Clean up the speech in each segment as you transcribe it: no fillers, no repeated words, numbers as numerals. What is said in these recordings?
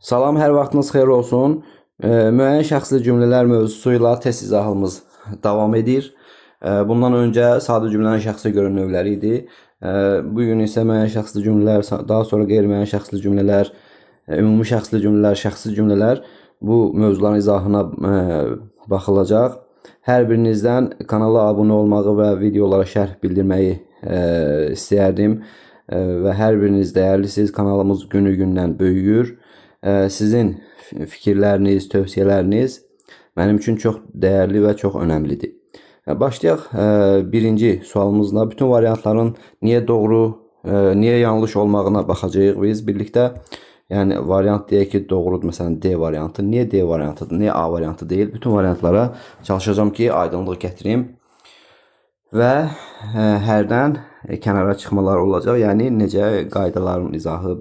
Salam, hər vaxtınız xeyir olsun. Müəyyən şəxsli cümlələr mövzusu ilə test izahımız davam edir. Bundan öncə sadə cümlənin şəxsə görə növləri idi. Bu gün isə müəyyən şəxsli cümlələr, daha sonra qeyri-müəyyən şəxsli cümlələr, ümumi şəxsli cümlələr, şəxsi cümlələr bu mövzuların izahına baxılacaq. Hər birinizdən kanala abunə olmağı və videolara şərh bildirməyi istəyərdim. Və hər biriniz dəyərlisiniz. Kanalımız günü-gündən böyüyür. Sizin fikirləriniz, tövsiyələriniz mənim üçün çox dəyərli və çox önəmlidir. Başlayaq birinci sualımızla. Bütün variantların niyə doğru, niyə yanlış olmağına baxacağıq biz birlikdə. Yəni variant deyək ki, doğrudur. Məsələn, D variantı. Niyə D variantıdır? Niyə A variantı deyil? Bütün variantlara çalışacağam ki, aydınlıq gətirim. Və hərdən kənara çıxmalar olacaq. Yəni necə qaydaların izahı,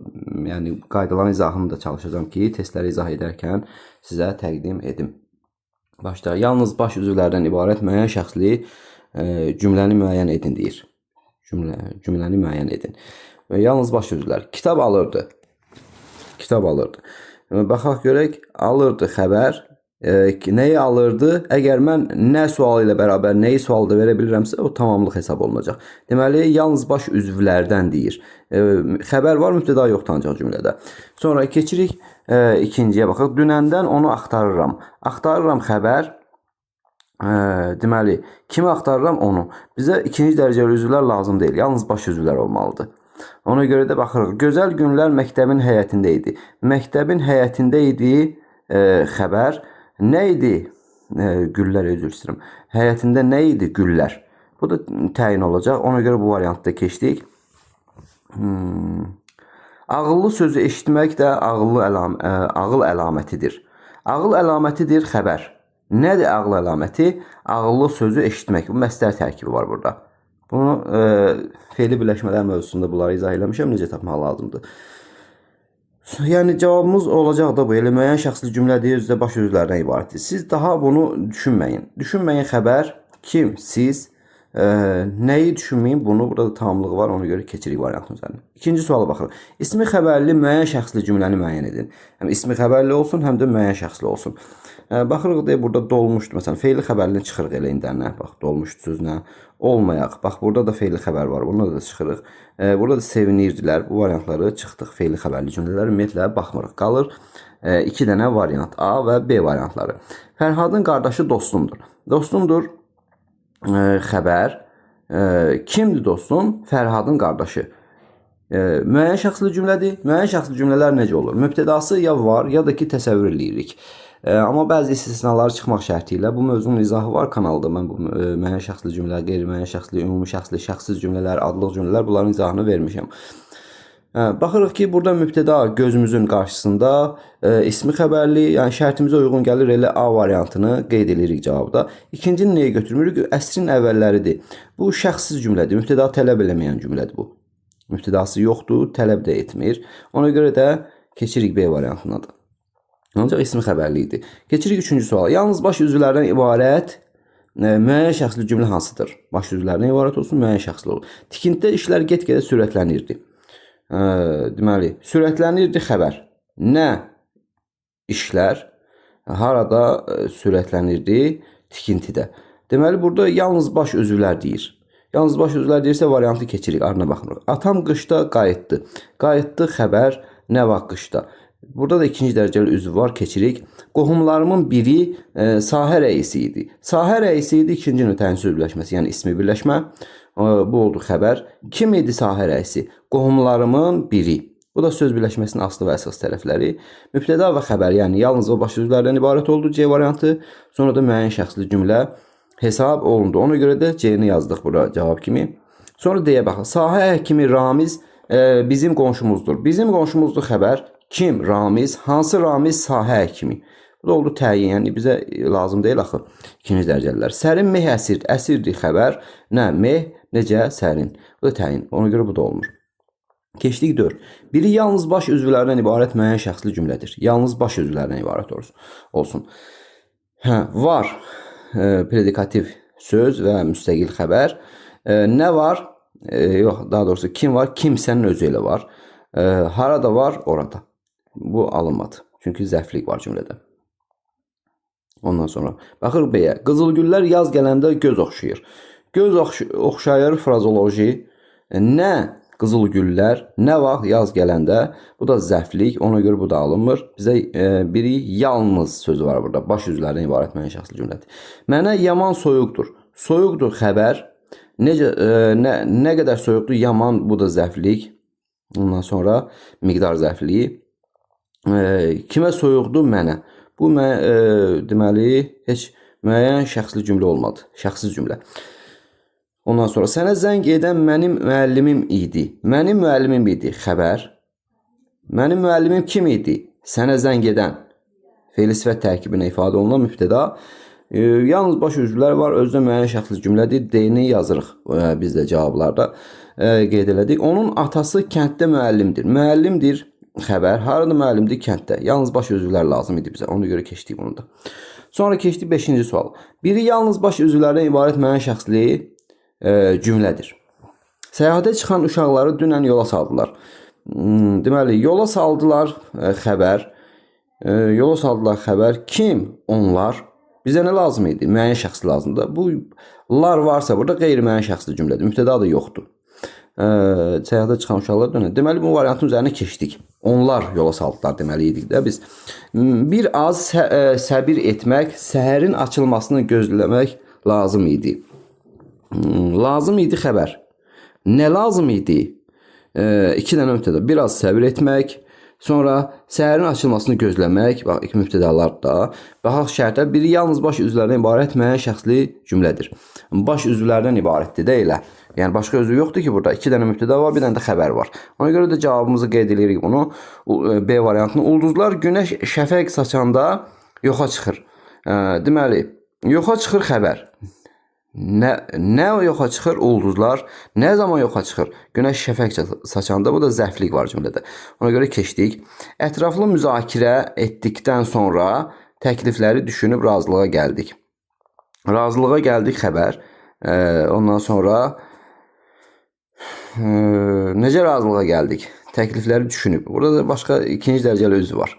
yəni qaydaların izahını da çalışacağam ki, testləri izah edərkən sizə təqdim edim. Başda yalnız baş üzvlərdən ibarət müəyyən şəxsli cümləni müəyyən edin deyir. Cümləni müəyyən edin. Və yalnız baş üzvlər. Kitab alırdı. Kitab alırdı. Baxaq görək, alırdı xəbər. Nəyi alırdı? Əgər mən nə sualı ilə bərabər nəyi sualı da verə bilirəmsə, o tamamlıq hesab olunacaq. Deməli, yalnız baş üzvlərdən deyir. Xəbər var, mübtəda yoxdur ancaq cümlədə. Sonra keçirik ikinciyə baxaq. Dünəndən onu axtarıram. Axtarıram xəbər. Deməli, kimi axtarıram? Onu. Bizə ikinci dərəcəli üzvlər lazım deyil. Yalnız baş üzvlər olmalıdır. Ona görə də baxırıq. Gözəl günlər məktəbin həyətində idi. Məktəbin həyətində idi xəbər. Nə idi? Güllər, üzr istəyirəm. Həyətində nə idi? Güllər. Bu da təyin olacaq. Ona görə bu variantda keçdik. Ağıllı sözü eşitmək də ağıl əlamətidir. Ağıl əlamətidir xəbər. Nədir ağıl əlaməti? Ağıllı sözü eşitmək. Bu məstər tərkibi var burada. Bunu fe'li birləşmələr mövzusunda bunları izah eləmişəm. Necə tapmaq lazımdır? Yəni cavabımız olacaq da bu. Elə müəyyən şəxsli cümlə deyir, özü də baş üzvlərdən ibarətdir. Siz daha bunu düşünməyin. Düşünməyin xəbər, kim, siz, nəyi düşünməyin, bunu burada da tamamlığı var, ona görə keçirik variantın üzərinə. İkinci suala baxırıq. İsmi xəbərli müəyyən şəxsli cümləni müəyyən edin. Həm ismi xəbərli olsun, həm də müəyyən şəxsli olsun. Baxırıq deyə burada dolmuşdur. Məsələn, fe'li xəbərlini çıxırıq elə indənə. Bax, dolmuşdu sözünə. Olmayaq. Bax, burada da fe'li xəbər var. Buna da çıxırıq. Burada da sevinirdilər. Bu variantları çıxdıq. Fe'li xəbərli cümlələr ümumiyyətlə baxmırıq. Qalır iki dənə variant. A və B variantları. Fərhadın qardaşı dostumdur. Dostumdur xəbər. Kimdir dostum? Fərhadın qardaşı. Müəyyən şəxsli cümlədir. Müəyyən şəxsli cümlələr necə olur? Mübtədası ya var, ya da ki təsəvvür eləyirik. Amma bəzi istisnalar çıxmaq şərti ilə bu mövzunun izahı var kanalda. Mən bu müəyyən şəxsli cümlə, qeyri-müəyyən şəxsli, ümumi şəxsli, şəxssiz cümlələr, adlıq cümlələr bunların izahını vermişəm. Baxırıq ki, burada mübtəda gözümüzün qarşısında, ismi xəbərli, yəni şərtimizə uyğun gəlir, elə A variantını qeyd edirik cavabda. İkincini nəyə götürmürük? Əsrin əvvəlləridir. Bu şəxssiz cümlədir. Mübtəda tələb eləməyən cümlədir bu. Mübtədası yoxdur, tələb də etmir. Ona görə də keçirik B variantına da. Ancaq ismi xəbərli idi. Keçirik üçüncü suala. Yalnız baş üzvlərdən ibarət müəyyən şəxsli cümlə hansıdır? Baş üzvlərdən ibarət olsun, müəyyən şəxsli olur. Tikintidə işlər get-gedə sürətlənirdi. Deməli, sürətlənirdi xəbər. Nə işlər harada sürətlənirdi? Tikintidə. Deməli, burada yalnız baş üzvlər deyir. Yalnız baş üzvlər deyirsə variantı keçirik, ardına baxmırıq. Atam qışda qayıtdı. Qayıtdı xəbər, nə vaxt qışda? Burada da ikinci dərəcəli üzv var, keçirik. Qohumlarımın biri sahə rəisi idi. Sahə rəisi idi ikinci növ təyin söz birləşməsi, yəni ismi birləşmə. Bu oldu xəbər. Kim idi sahə rəisi? Qohumlarımın biri. Bu da söz birləşməsinin aslı və əsas tərəfləri. Mübtəda və xəbər, yəni yalnız o baş üzvlərdən ibarət oldu C variantı. Sonra da müəyyən şəxsli cümlə hesab olundu. Ona görə də C-ni yazdıq bura cavab kimi. Sonra D-yə baxaq. Sahə həkimi Ramiz bizim qonşumuzdur. Bizim qonşumuzdur xəbər. Kim? Ramiz. Hansı Ramiz? Sahə həkimi. Bu da oldu təyin. Yəni bizə lazım deyil axı ikinci dərəcəlilər. Sərin meh əsir. Əsirdir xəbər. Nə meh, necə sərin. Bu da təyin. Ona görə bu da olmur. Keçdik 4. Biri yalnız baş üzvlərdən ibarət müəyyən şəxsli cümlədir. Yalnız baş üzvlərdən ibarət olsun. Hə, var predikativ söz və müstəqil xəbər. Nə var? Yox, daha doğrusu kim var? Kimsənin özü elə var. Harada var? Orada. Bu alınmadı. Çünki zərflik var cümlədə. Ondan sonra baxırıq B-yə. Qızılgüllər yaz gələndə göz oxşayır. Göz oxşayır frazoloji. Nə qızılgüllər, nə vaxt yaz gələndə. Bu da zərflik. Ona görə bu da alınmır. Bizə biri yalnız sözü var burada. Baş üzvlərdən ibarət müəyyən şəxsli cümlədir. Mənə yaman soyuqdur. Soyuqdur xəbər. Necə nə qədər soyuqdur? Yaman, bu da zərflik. Ondan sonra miqdar zərfliyi. Kimə soyuqdur? Mənə. Bu deməli heç müəyyən şəxsli cümlə olmadı. Şəxsiz cümlə. Ondan sonra sənə zəng edən mənim müəllimim idi. Mənim müəllimim idi. Xəbər. Mənim müəllimim kim idi? Sənə zəng edən. Fe'li sifət tərkibinə ifadə olunan mübtəda. Yalnız baş üzvlər var. Özdə müəyyən şəxsli cümlədir. D-ni yazırıq biz də cavablarda qeyd elədik. Onun atası kənddə müəllimdir. Müəllimdir. Xəbər. Harada müəllimdir? Kənddə. Yalnız baş üzvlər lazım idi bizə. Ona görə keçdik bunu da. Sonra keçdik 5-ci sual. Biri yalnız baş üzvlərdən ibarət müəyyən şəxsli cümlədir. Səyahətə çıxan uşaqları dünən yola saldılar. Deməli, yola saldılar xəbər. Yola saldılar xəbər. Kim? Onlar. Bizə nə lazım idi? Müəyyən şəxs lazımdır. Bu lar varsa burada qeyri-müəyyən şəxsli cümlədir. Mübtəda da yoxdur. Səyahətə çıxan uşaqlar dönər. Deməli, bu variantın üzərinə keçdik. Onlar yola saldılar deməli idik də biz. Bir az səbir etmək, səhərin açılmasını gözləmək lazım idi. Lazım idi xəbər. Nə lazım idi? İki dənə mübtəda. Bir az səbir etmək, sonra səhərin açılmasını gözləmək. Bax, iki mübtədalar da. Baxaq şərtlər. Biri yalnız baş üzvlərdən ibarət müəyyən şəxsli cümlədir. Baş üzvlərdən ibarətdir də elə. Yəni başqa üzv yoxdur ki burada. İki dənə mübtəda var, bir dənə də xəbər var. Ona görə də cavabımızı qeyd edirik bunu. B variantını. Ulduzlar günəş şəfəq saçanda yoxa çıxır. Deməli, yoxa çıxır xəbər. Nə yoxa çıxır? Ulduzlar. Nə zaman yoxa çıxır? Günəş şəfəq saçanda. Bu da zərflik var cümlədə. Ona görə keçdik. Ətraflı müzakirə etdikdən sonra təklifləri düşünüb razılığa gəldik. Razılığa gəldik xəbər. Ondan sonra necə razılığa gəldik? Təklifləri düşünüb. Burada da başqa ikinci dərəcəli üzv var.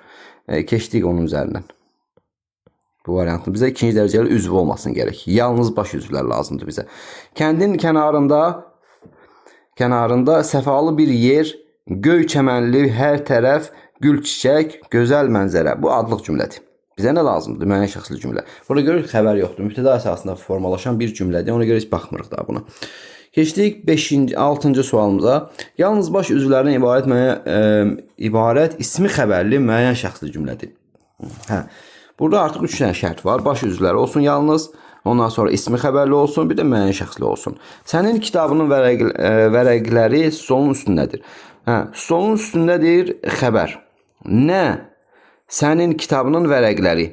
Keçdik onun üzərindən. Bu variantın bizə ikinci dərəcəli üzv olmasın gərək. Yalnız baş üzvlər lazımdır bizə. Kəndin kənarında səfalı bir yer, göy çəmənli, hər tərəf gül çiçək, gözəl mənzərə. Bu adlıq cümlədir. Bizə nə lazımdır? Müəyyən şəxsli cümlə. Burada görürük xəbər yoxdur. Mübtəda əsasında formalaşan bir cümlədir. Ona görə heç baxmırıq daha buna. Keçdik 5-ci, 6-cı sualımıza. Yalnız baş üzvlərdən ibarət ismi xəbərli müəyyən şəxsli cümlədir. Hə. Burada artıq 3 dənə şərt var. Baş üzvləri olsun yalnız, ondan sonra ismi xəbərli olsun, bir də müəyyən şəxsli olsun. Sənin kitabının vərəqləri stolun üstündədir. Hə, stolun üstündədir xəbər. Nə? Sənin kitabının vərəqləri.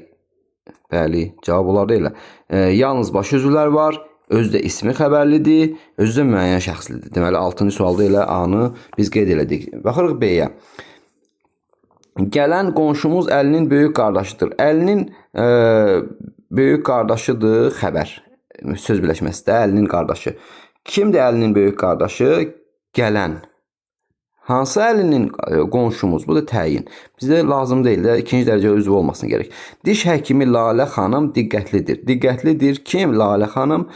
Bəli, cavab olar elə. Yalnız baş üzvlər var. Özü də ismi xəbərlidir, özü də müəyyən şəxslidir. Deməli, 6-cı sualda elə A-nı biz qeyd elədik. Baxırıq B-yə. Gələn qonşumuz Əlinin böyük qardaşıdır. Əlinin böyük qardaşıdır xəbər. Söz birləşməsi də Əlinin qardaşı. Kimdir Əlinin böyük qardaşı? Gələn. Hansı Əlinin qonşumuz? Bu da təyin. Bizə lazım deyil də, ikinci dərəcə üzv olmasın gərək. Diş həkimi Lalə xanım diqqətlidir. Diqqətlidir kim? Lalə xanım.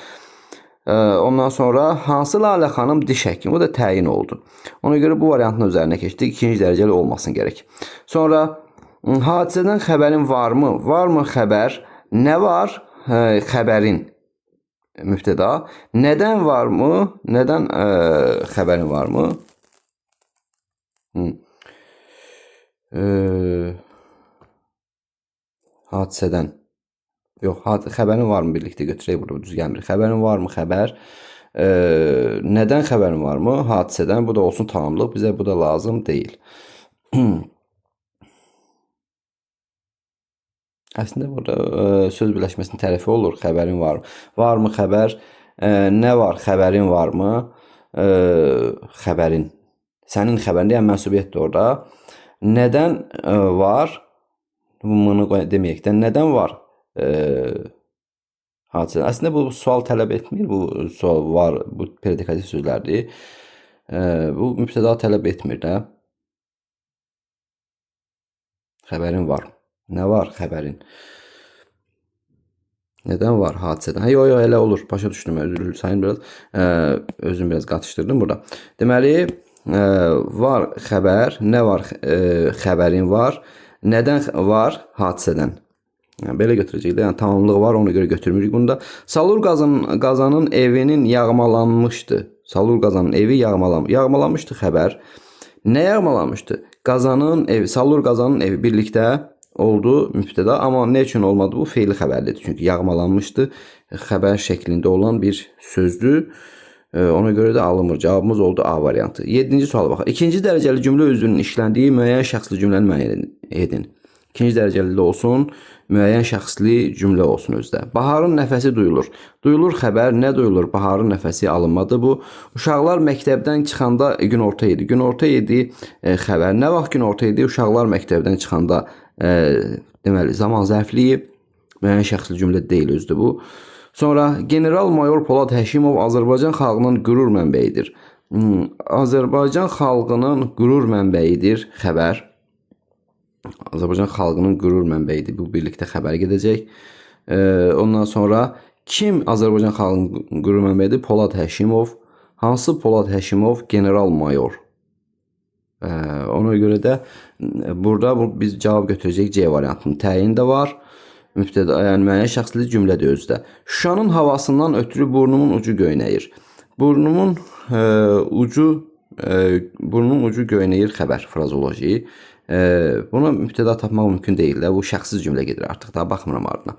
Ondan sonra hansı Lalə xanım diş həkimi? Bu da təyin oldu. Ona görə bu variantın üzərinə keçdik. İkinci dərəcəli olmasın gərək. Sonra hadisədən xəbərin varmı? Varmı xəbər? Nə var? Xəbərin mübtəda. Nədən varmı? Nədən xəbərin varmı? Hadisədən. Yox, xəbərin varmı birlikdə götürək burada düz gəlmir. Xəbərin varmı xəbər? Nədən xəbərin varmı? Hadisədən. Bu da olsun tamamlıq. Bizə bu da lazım deyil. Əslində burada söz birləşməsinin tərifi olur. Xəbərin var. Varmı xəbər? Nə var? Xəbərin varmı? Xəbərin. Sənin xəbərin deyən mənsubiyyətdir orada. Nədən var? Bunu deməyək də. Nədən var? Hadisə. Əslində bu sual tələb etmir. Bu sual var, bu predikativ sözlərdir. Bu mübtəda tələb etmir də. Xəbərin var. Nə var xəbərin? Nədən var hadisədən? Hə, yox, yox, elə olur. Başa düşdüm. Üzr sayın biraz. Özüm biraz qatışdırdım burada. Deməli, var xəbər, nə var xəbərin var? Nədən var? Hadisədən. Yəni, belə götürəcəyik də. Yəni tamamlıq var, ona görə götürmürük bunu da. Salur Qazanın evinin yağmalanmışdı. Salur Qazanın evi yağmalanmışdı xəbər. Nə yağmalanmışdı? Qazanın evi, Salur Qazanın evi birlikdə oldu mübtəda, amma nə üçün olmadı bu? Feili xəbərlidir. Çünki yağmalanmışdı xəbər şəklində olan bir sözdür. Ona görə də alınmır. Cavabımız oldu A variantı. 7-ci suala baxaq. İkinci dərəcəli cümlə üzvünün işləndiyi müəyyən şəxsli cümləni müəyyən edin. İkinci dərəcəli də olsun, müəyyən şəxsli cümlə olsun özdə. Baharın nəfəsi duyulur. Duyulur xəbər, nə duyulur? Baharın nəfəsi alınmadı bu. Uşaqlar məktəbdən çıxanda günorta idi. Günorta idi xəbər. Nə vaxt günorta idi? Uşaqlar məktəbdən çıxanda deməli zaman zərfliyi müəyyən şəxsli cümlə deyil özdə bu. Sonra General-mayor Polad Həşimov Azərbaycan xalqının qürur mənbəyidir. Azərbaycan xalqının qürur mənbəyidir xəbər. Azərbaycan xalqının qürur mənbəyidir. Bu birlikdə xəbər gedəcək. Ondan sonra kim Azərbaycan xalqının qürur mənbəyidir? Polad Həşimov. Hansı Polad Həşimov? General-mayor. Ona görə də burada biz cavab götürəcəyik C variantını. Təyin də var. Mübtəda, yəni müəyyən şəxsli cümlədir özdə. Şuşanın havasından ötürü burnumun ucu göynəyir. Burnumun ucu göynəyir xəbər frazoloji. Buna mübtəda tapmaq mümkün deyil də. Bu şəxsiz cümlə gedir artıq. Daha baxmıram ardına.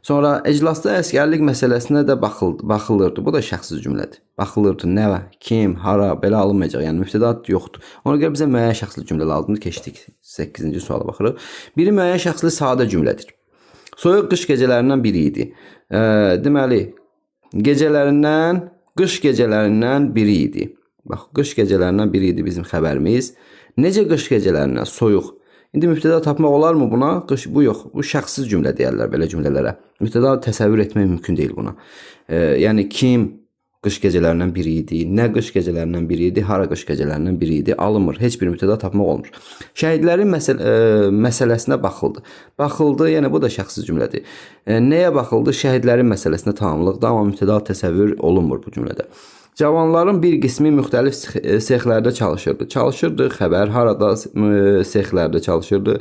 Sonra iclasda əsgərlik məsələsinə də baxılırdı. Bu da şəxsiz cümlədir. Baxılırdı. Nə, kim, hara, belə alınmayacaq. Yəni mübtəda yoxdur. Ona görə bizə müəyyən şəxsli cümlə lazımdır. Keçdik 8-ci suala baxırıq. Biri müəyyən şəxsli sadə cümlədir. Soyuq qış gecələrindən biri idi. Deməli, gecələrindən, qış gecələrindən biri idi. Bax, qış gecələrindən biri idi bizim xəbərimiz. Necə qış gecələrindən? Soyuq. İndi mübtəda tapmaq olarmı buna? Qış, bu yox. Bu şəxssiz cümlə deyərlər belə cümlələrə. Mübtəda təsəvvür etmək mümkün deyil buna. Yəni kim qış gecələrindən biri idi, nə qış gecələrindən biri idi, hara qış gecələrindən biri idi, alınmır. Heç bir mübtəda tapmaq olmur. Şəhidlərin məsələsinə baxıldı. Baxıldı, yəni bu da şəxsiz cümlədir. Nəyə baxıldı? Şəhidlərin məsələsinə tamamlıqdır, amma mübtəda təsəvvür olunmur bu cümlədə. Cavanların bir qismi müxtəlif sexlərdə çalışırdı. Çalışırdı, xəbər harada sexlərdə çalışırdı,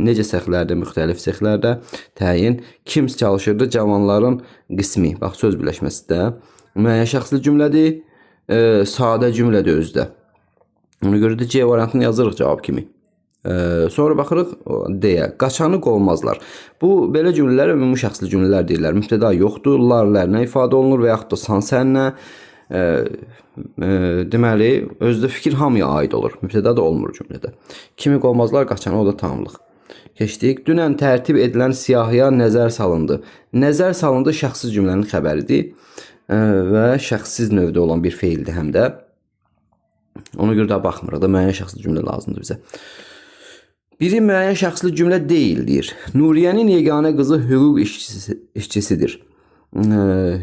necə sexlərdə, müxtəlif sexlərdə təyin. Kim çalışırdı? Cavanların qismi. Bax, söz birləşməsi də müəyyən şəxsli cümlədir, sadə cümlədir özdə. Ona görə də C variantını yazırıq cavab kimi. Sonra baxırıq D-yə. Qaçanı qovmazlar. Bu belə cümlələrə ümumi şəxsli cümlələr deyirlər. Mübtəda yoxdur, lar-lərlə ifadə olunur və yaxud da san-sənlə. Deməli, özdə fikir hamıya aid olur. Mübtəda da olmur cümlədə. Kimi qovmazlar, qaçanı, o da tamamlıq. Keçdik. Dünən tərtib edilən siyahıya nəzər salındı. Nəzər salındı şəxsiz cümlənin xəbəridir və şəxssiz növdə olan bir feildir həm də. Ona görə də baxmırıq da, müəyyən şəxsli cümlə lazımdır bizə. Biri müəyyən şəxsli cümlə deyil deyir. Nuriyyənin yeganə qızı hüquq işçisidir.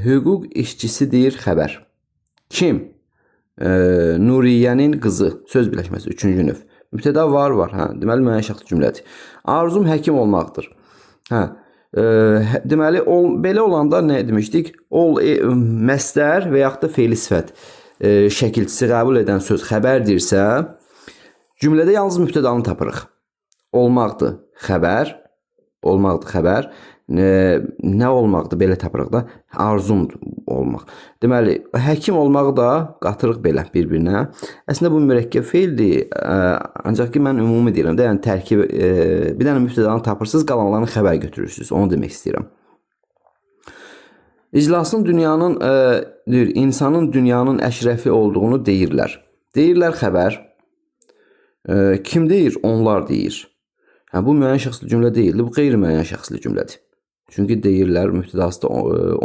Hüquq işçisidir xəbər. Kim? Nuriyyənin qızı. Söz birləşməsi 3-cü növ. Mübtəda var, var. Hə, deməli müəyyən şəxsli cümlədir. Arzum həkim olmaqdır. Hə. Deməli belə olanda nə demişdik? Ol məstər və yaxud da feili sifət şəkilçisi qəbul edən söz xəbərdirsə, cümlədə yalnız mübtədanı tapırıq. Olmaqdır xəbər, olmaqdır xəbər. Nə olmaqdır belə tapırıq da? Arzumdur olmaq. Deməli, həkim olmağı da qatırıq belə bir-birinə. Əslində bu mürəkkəb feildir. Ancaq ki mən ümumi deyirəm də, yəni tərkib bir dənə mübtədanı tapırsınız, qalanlarını xəbər götürürsünüz. Onu demək istəyirəm. İclasın dünyanın deyir, insanın dünyanın əşrəfi olduğunu deyirlər. Deyirlər xəbər. Kim deyir? Onlar deyir. Hə, bu müəyyən şəxsli cümlə deyildi, bu qeyri-müəyyən şəxsli cümlədir. Çünki deyirlər, mübtədası da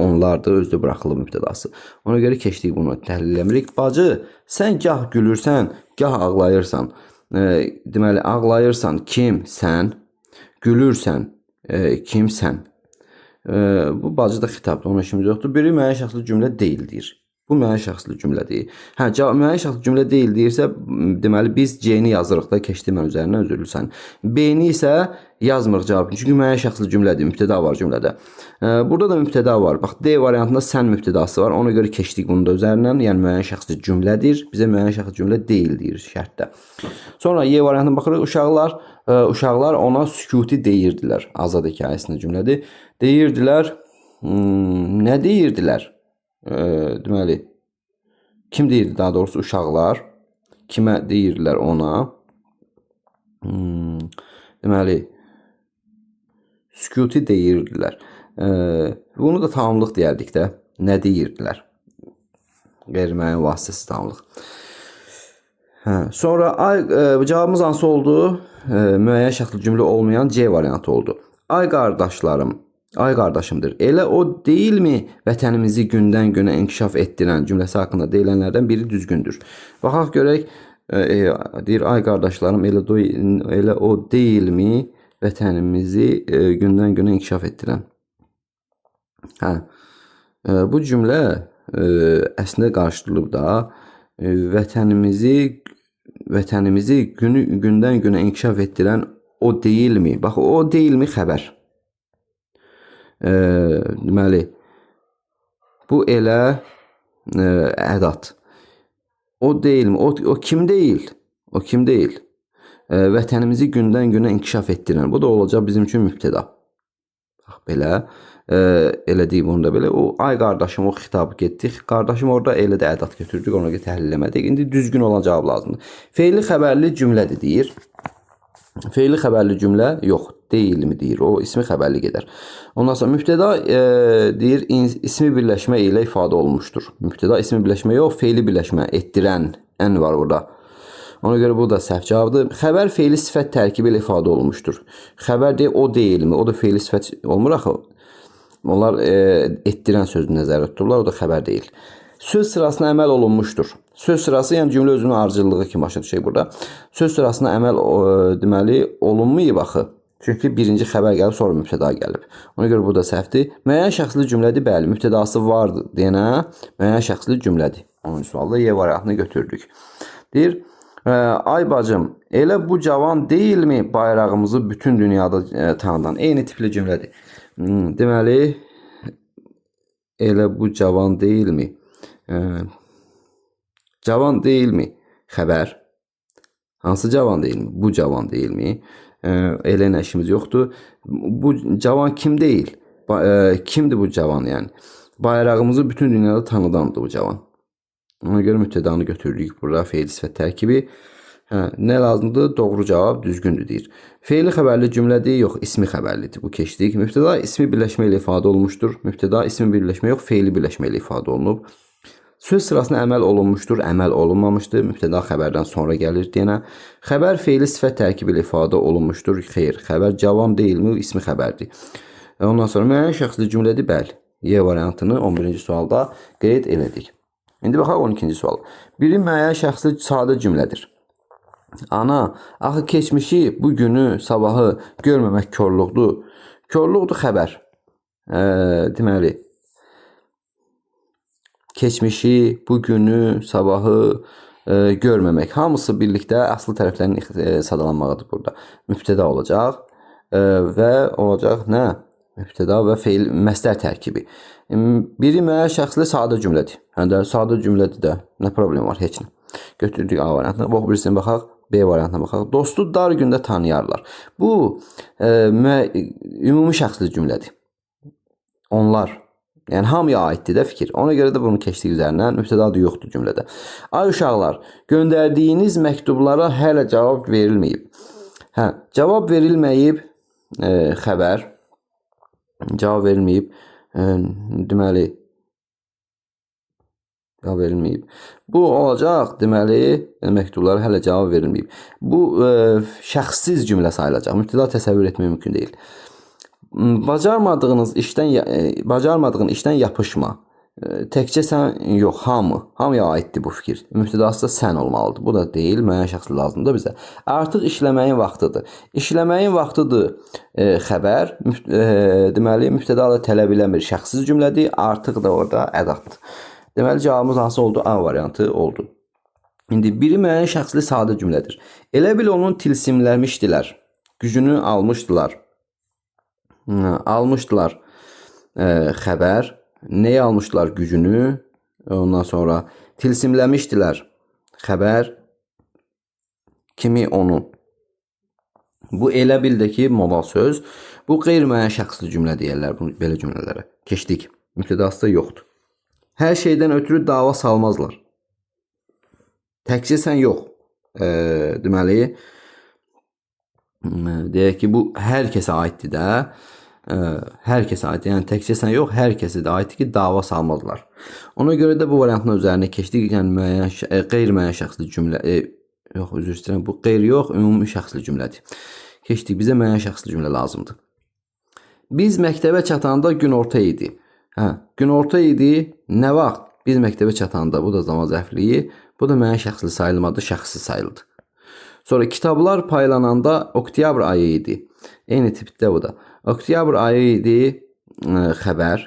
onlardır, özdə buraxılıb mübtədası. Ona görə keçdik bunu, təhlil eləmirik. Bacı, sən gah gülürsən, gah ağlayırsan. Deməli, ağlayırsan kim? Sən. Gülürsən kim? Sən. Bu bacı da xitabdır, ona işimiz yoxdur. Biri müəyyən şəxsli cümlə deyil deyir. Bu müəyyən şəxsli cümlədir. Hə, müəyyən şəxsli cümlə deyil deyirsə, deməli biz C-ni yazırıq da, keçdim mən üzərindən, üzr istəyirəm. B-ni isə yazmırıq cavabını. Çünki müəyyən şəxsli cümlədir, mübtəda var cümlədə. Burada da mübtəda var. Bax, D variantında sən mübtədası var. Ona görə keçdik bunu da üzərindən. Yəni müəyyən şəxsli cümlədir. Bizə müəyyən şəxsli cümlə deyil deyir şərtdə. Sonra Y variantına baxırıq. Uşaqlar ona sükuti deyirdilər. Azad hekayəsində cümlədir. Deyirdilər. Nə deyirdilər? Deməli, kim deyirdi daha doğrusu uşaqlar? Kimə deyirdilər ona? Deməli, sükuti deyirdilər. Bunu da tamamlıq deyərdik də. Nə deyirdilər? Qeyri-müəyyən vasitəsiz tamamlıq. Hə, sonra cavabımız hansı oldu? Müəyyən şəxsli cümlə olmayan C variantı oldu. Ay qardaşlarım, ay qardaşımdır. Elə o deyilmi vətənimizi gündən günə inkişaf etdirən cümləsi haqqında deyilənlərdən biri düzgündür. Baxaq görək, deyir ay qardaşlarım, elə o deyilmi vətənimizi gündən günə inkişaf etdirən. Hə, bu cümlə əslində qarışdırılıb da. Vətənimizi gündən günə inkişaf etdirən o deyilmi? Bax, o deyilmi xəbər. Deməli, bu elə ədat. O deyilmi? O kim deyil? O kim deyil? Vətənimizi gündən günə inkişaf etdirən. Bu da olacaq bizim üçün mübtəda. Bax, belə. Elə deyib onu da belə. O, ay qardaşım, o xitab getdik. Qardaşım orada elə də ədat götürdük. Ona görə təhlil eləmədik. İndi düzgün olan cavab lazımdır. Feili xəbərli cümlədir deyir. Feili xəbərli cümlə yox, deyilmi deyir. O ismi xəbərli gedər. Ondan sonra mübtəda deyir ismi birləşmə ilə ifadə olunmuşdur. Mübtəda ismi birləşmə yox, feili birləşmə etdirən ən var orada. Ona görə bu da səhv cavabdır. Xəbər feili sifət tərkibi ilə ifadə olunmuşdur. Xəbər deyir o deyilmi? O da feili sifət olmur axı. Onlar etdirən sözünü nəzərdə tuturlar. O da xəbər deyil. Söz sırasına əməl olunmuşdur. Söz sırası, yəni cümlə özünün ardıcıllığı kimi başa düşək burada. Söz sırasına əməl deməli olunmayıb axı. Çünki birinci xəbər gəlib, sonra mübtəda gəlib. Ona görə bu da səhvdir. Müəyyən şəxsli cümlədir, bəli, mübtədası vardır deyənə müəyyən şəxsli cümlədir. 10-cu sualda Y variantını götürdük. Deyir, ay bacım, elə bu cavan deyilmi bayrağımızı bütün dünyada tanıdan? Eyni tipli cümlədir. Deməli, elə bu cavan deyilmi? Cavan deyilmi? Xəbər. Hansı cavan deyilmi? Bu cavan deyilmi? Elə ilə işimiz yoxdur. Bu cavan kim deyil? Kimdir bu cavan yəni? Bayrağımızı bütün dünyada tanıdandır bu cavan. Ona görə mübtədanı götürdük burada feili sifət tərkibi. Hə, nə lazımdır? Doğru cavab düzgündür deyir. Feili xəbərli cümlədir, yox, ismi xəbərlidir. Bu keçdik. Mübtəda ismi birləşmə ilə ifadə olunmuşdur. Mübtəda ismi birləşmə yox, feili birləşmə ilə ifadə olunub. Söz sırasına əməl olunmuşdur, əməl olunmamışdır. Mübtəda xəbərdən sonra gəlir deyənə. Xəbər feili sifət tərkibi ilə ifadə olunmuşdur. Xeyr, xəbər cavan deyilmi, ismi xəbərdir. Ondan sonra müəyyən şəxsli cümlədir, bəli. Y variantını 11-ci sualda qeyd elədik. İndi baxaq 12-ci sual. Biri müəyyən şəxsli sadə cümlədir. Ana, axı keçmişi, bu günü, sabahı görməmək korluqdur. Korluqdur xəbər. Deməli, keçmişi, bu günü, sabahı görməmək. Hamısı birlikdə aslı tərəflərin sadalanmağıdır burada. Mübtəda olacaq və olacaq nə? Mübtəda və feil məstər tərkibi. Biri müəyyən şəxsli sadə cümlədir. Yəni də sadə cümlədir də. Nə problem var? Heç nə. Götürdük A variantına. Bax, birisini baxaq. B variantına baxaq. Dostu dar gündə tanıyarlar. Bu ümumi şəxsli cümlədir. Onlar. Yəni hamıya aiddir də fikir. Ona görə də bunu keçdik üzərindən. Mübtəda da yoxdur cümlədə. Ay uşaqlar, göndərdiyiniz məktublara hələ cavab verilməyib. Hə, cavab verilməyib xəbər. Cavab verilməyib. Deməli, cavab verilməyib. Bu olacaq, deməli, məktublara hələ cavab verilməyib. Bu şəxssiz cümlə sayılacaq. Mübtəda təsəvvür etmək mümkün deyil. Bacarmadığın işdən yapışma. Təkcə sən yox, hamı. Hamıya aiddir bu fikir. Mübtədası da sən olmalıdır. Bu da deyil, müəyyən şəxsli lazımdır bizə. Artıq işləməyin vaxtıdır. İşləməyin vaxtıdır xəbər. Deməli, mübtəda da tələb eləmir. Şəxssiz cümlədir. Artıq da orada ədatdır. Deməli cavabımız hansı oldu? A variantı oldu. İndi biri müəyyən şəxsli sadə cümlədir. Elə bil onun tilsimləmişdilər. Gücünü almışdılar. Almışdılar xəbər. Nəyi almışdılar? Gücünü. Ondan sonra tilsimləmişdilər. Xəbər. Kimi onu. Bu elə bil də ki, modal söz. Bu qeyri-müəyyən şəxsli cümlə deyirlər bunu, belə cümlələrə. Keçdik. Mübtədası da yoxdur. Hər şeydən ötürü dava salmazlar. Təkcə sən yox. Deməli, deyək ki, bu hər kəsə aiddir də. Hər kəsə aiddir. Yəni təkcə sən yox, hər kəsə də aiddir ki, dava salmazlar. Ona görə də bu variantın üzərinə keçdik. Yəni müəyyən qeyri-müəyyən şəxsli cümlə, yox, üzr istəyirəm. Bu qeyri yox, ümumi şəxsli cümlədir. Keçdik. Bizə müəyyən şəxsli cümlə lazımdır. Biz məktəbə çatanda günorta idi. Hə, günorta idi. Nə vaxt? Biz məktəbə çatanda. Bu da zaman zərfliyi. Bu da müəyyən şəxsli sayılmadı, şəxsi sayıldı. Sonra kitablar paylananda oktyabr ayı idi. Eyni tipdə bu da. Oktyabr ayı idi xəbər.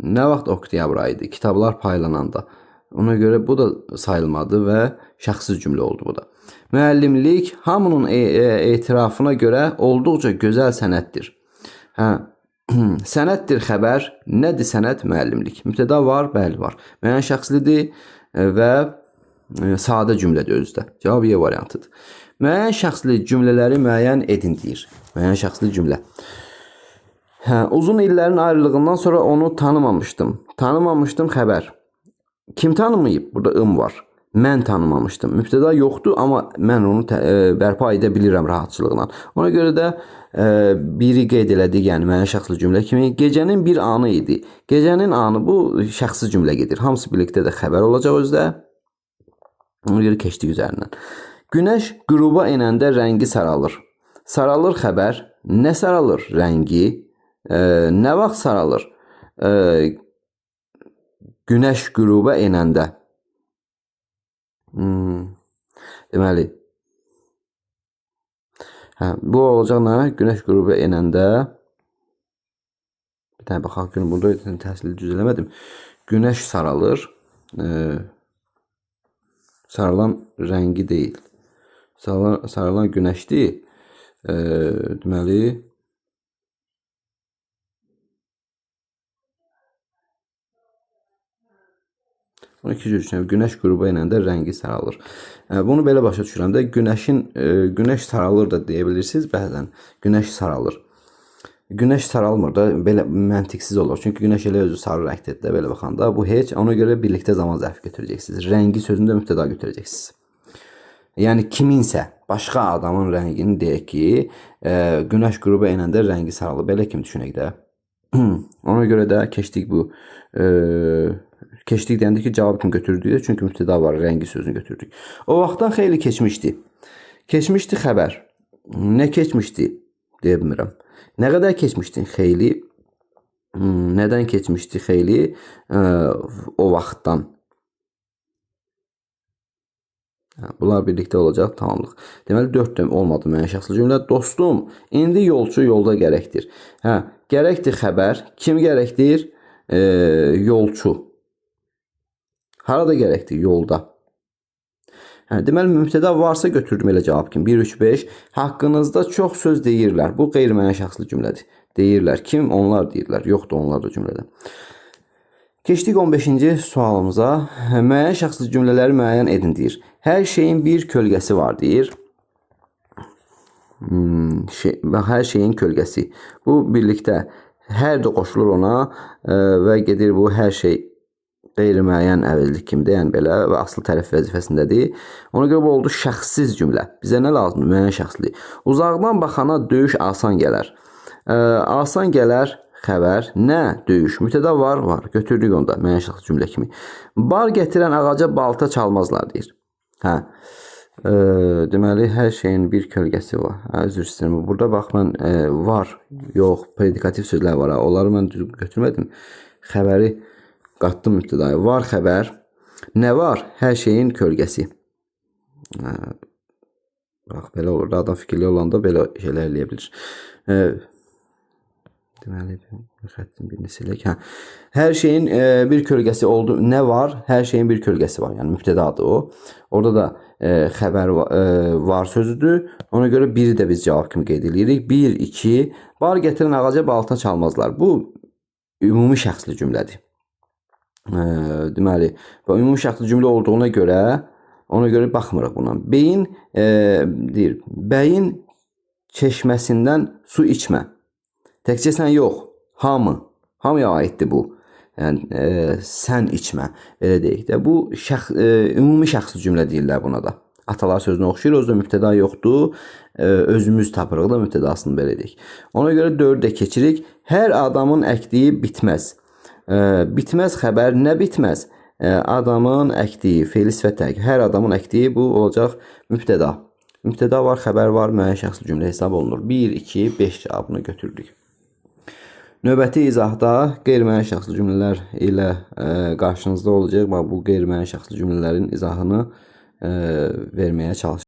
Nə vaxt oktyabr ayı idi? Kitablar paylananda. Ona görə bu da sayılmadı və şəxsiz cümlə oldu bu da. Müəllimlik hamının etirafına görə olduqca gözəl sənətdir. Hə, sənətdir xəbər. Nədir sənət? Müəllimlik. Mübtəda var? Bəli, var. Müəyyən şəxslidir və sadə cümlədir özü də. Cavab Y variantıdır. Müəyyən şəxsli cümlələri müəyyən edin deyir. Müəyyən şəxsli cümlə. Hə, uzun illərin ayrılığından sonra onu tanımamışdım. Tanımamışdım xəbər. Kim tanımayıb? Burada ım var. Mən tanımamışdım. Mübtəda yoxdur, amma mən onu bərpa edə bilirəm rahatçılıqla. Ona görə də biri qeyd elədik, yəni müəyyən şəxsli cümlə kimi. Gecənin bir anı idi. Gecənin anı bu şəxsi cümlə gedir. Hamısı birlikdə də xəbər olacaq özdə. Ona görə keçdik üzərindən. Günəş qüruba enəndə rəngi saralır. Saralır xəbər. Nə saralır? Rəngi. Nə vaxt saralır? Günəş qüruba enəndə. Deməli, hə, bu olacaq nə? Günəş qüruba enəndə. Bir dənə baxaq, gün burada təhsili düz eləmədim. Günəş saralır. Saralan rəngi deyil. Saralan günəşdir. Deməli, bunu iki cür düşünürəm. Günəş qüruba enəndə rəngi saralır. Bunu belə başa düşürəm də, günəş saralır da deyə bilirsiniz bəzən. Günəş saralır. Günəş saralmır da, belə məntiqsiz olur. Çünki günəş elə özü sarı rəngdədir də belə baxanda. Bu heç, ona görə birlikdə zaman zərfi götürəcəksiniz. Rəngi sözünü də mübtəda götürəcəksiniz. Yəni kiminsə, başqa adamın rəngini deyək ki, günəş qüruba enəndə rəngi saralır. Belə kimi düşünək də. Ona görə də keçdik bu. Keçdik deyəndə ki, cavab kimi götürdük. Çünki mübtəda var, rəngi sözünü götürdük. O vaxtdan xeyli keçmişdi. Keçmişdi xəbər. Nə keçmişdi? Deyə bilmirəm. Nə qədər keçmişdi? Xeyli. Nədən keçmişdi xeyli? O vaxtdan. Bunlar birlikdə olacaq, tamamlıq. Deməli, 4 döm olmadı müəyyən şəxsli cümlə. Dostum, indi yolçu yolda gərəkdir. Hə, gərəkdir xəbər. Kim gərəkdir? Yolçu. Harada gərəkdir? Yolda. Hə, deməli, mübtəda varsa götürdüm elə cavab kimi. 1, 3, 5. Haqqınızda çox söz deyirlər. Bu qeyri-müəyyən şəxsli cümlədir. Deyirlər. Kim? Onlar deyirlər. Yoxdur onlar da cümlədə. Keçdik 15-ci sualımıza. Müəyyən şəxsli cümlələri müəyyən edin deyir. Hər şeyin bir kölgəsi var deyir. Hər şeyin kölgəsi. Bu birlikdə hər də qoşulur ona və gedir bu hər şey qeyri-müəyyən əvəzlik kimidir, yəni belə və asıl tərəf vəzifəsindədir. Ona görə bu oldu şəxssiz cümlə. Bizə nə lazımdır? Müəyyən şəxsli. Uzaqdan baxana döyüş asan gələr. Asan gələr xəbər. Nə? Döyüş. Mübtəda var, var. Götürdük onda müəyyən şəxsli cümlə kimi. Bar gətirən ağaca balta çalmazlar deyir. Hə. Deməli, hər şeyin bir kölgəsi var. Hə, üzr istəyirəm. Burada bax, mən var, yox, predikativ sözlər var. Onları mən düz götürmədim. Xəbəri qatdım mübtədaya. Var xəbər. Nə var? Hər şeyin kölgəsi. Bax, belə olur da, adam fikirli olanda belə şeylər eləyə bilir. Deməli, xəttin birini silək. Hə. Hər şeyin bir kölgəsi oldu. Nə var? Hər şeyin bir kölgəsi var. Yəni mübtədadır o. Orada da xəbər var sözüdür. Ona görə biri də biz cavab kimi qeyd edirik. 1, 2. Bar gətirən ağaca balta çalmazlar. Bu ümumi şəxsli cümlədir. Deməli, bu ümumi şəxsli cümlə olduğuna görə ona görə baxmırıq buna. Beyin deyir, bəyin çeşməsindən su içmə. Təkcə sən yox, hamı. Hamıya aiddir bu. Yəni sən içmə, belə deyək də. Bu ümumi şəxsi cümlə deyirlər buna da. Atalar sözünə oxşayır, özü də mübtəda yoxdur. Özümüz tapırıq da mübtədasını belə deyək. Ona görə 4-ü də keçirik. Hər adamın əkdiyi bitməz. Bitməz xəbər nə bitməz? Adamın əkdiyi fe'li sifət tərkibi. Hər adamın əkdiyi bu olacaq mübtəda. Mübtəda var, xəbər var, müəyyən şəxsli cümlə hesab olunur. 1, 2, 5 cavabını götürdük. Növbəti izahda qeyri-müəyyən şəxsli cümlələr ilə qarşınızda olacaq. Bax, bu qeyri-müəyyən şəxsli cümlələrin izahını verməyə çalışacağam.